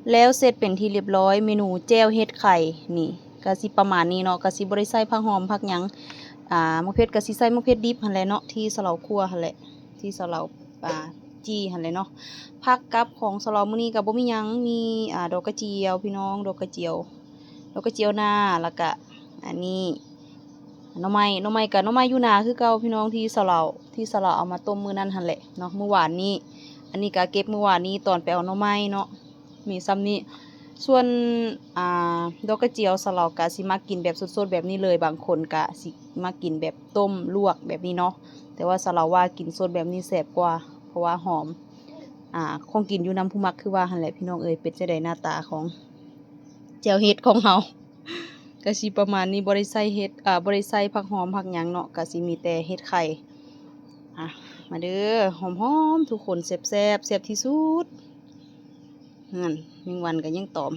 ແລ້ວເສັດເປັນທີ່ຮຽບຮ້ອຍ ເມນູແຈ່ວເຫັດໄຂ່ນີ້ ກະຊິປະມານນີ້ເນາະ ກະຊິບໍ່ໄດ້ໃສ່ຜັກຫອມຜັກຫຍັງ ອ່າ ໝາກເຜັດກະຊິໃສ່ໝາກເຜັດດິບຫັ້ນແຫຼະເນາະ ທີ່ສາວເລົາຂົ້ວຫັ້ນແຫຼະ ທີ່ສາວເລົາ ອ່າ ຈີ່ຫັ້ນແຫຼະເນາະ. ຜັກກັບຂອງສາວເລົາມື້ນີ້ກະບໍ່ມີຫຍັງ ມີ ອ່າ ດອກກະຈຽວພີ່ນ້ອງ ດອກກະຈຽວ ດອກກະຈຽວໜ້າ ແລ້ວກະ ອັນນີ້ ໜໍ່ໄມ້ ໜໍ່ໄມ້ກະໜໍ່ໄມ້ຢູ່ນາຄືເກົ່າພີ່ນ້ອງ ທີ່ສາວເລົາ ທີ່ສາວເລົາເອົາມາຕົ້ມມື້ນັ້ນຫັ້ນແຫຼະເນາະ ມື້ວານນີ້. ອັນນີ້ກະເກັບມື້ວານນີ້ຕອນໄປເອົາໜໍ່ໄມ້ເນາະ ມີຊ່ຳນີ້. ສ່ວນ ອ່າ ດອກກະຈຽວສາວເລົາກະຊິມັກກິນແບບສົດໆແບບນີ້ເລີຍ ບາງຄົນກະຊິມັກກິນແບບຕົ້ມລວກແບບນີ້ເນາະ ແຕ່ວ່າສາວເລົາວ່າກິນສົດແບບນີ້ແຊບກວ່າ ເພາະວ່າຫອມ ອ່າ ຂອງກິນຢູ່ນຳຜູ້ມັກ ຄືວ່າຫັ້ນແຫຼະພີ່ນ້ອງເອີຍ. ເປັນຈັ່ງໃດໜ້າຕາຂອງແຈ່ວເຫັດຂອງເຮົາ ກະຊິປະມານນີ້ ບໍ່ໄດ້ໃສ່ເຫັດ ອ່າ ບໍ່ໄດ້ໃສ່ຜັກຫອມຜັກຫຍັງເນາະ ກະຊິມີແຕ່ເຫັດໄຂ່. ອ່ະ ມາເດີ ຫອມໆ ທຸກຄົນ ແຊບໆ ແຊບທີ່ສຸດ. ນັ້ນ ແມງວັນກະຍັງຕອມ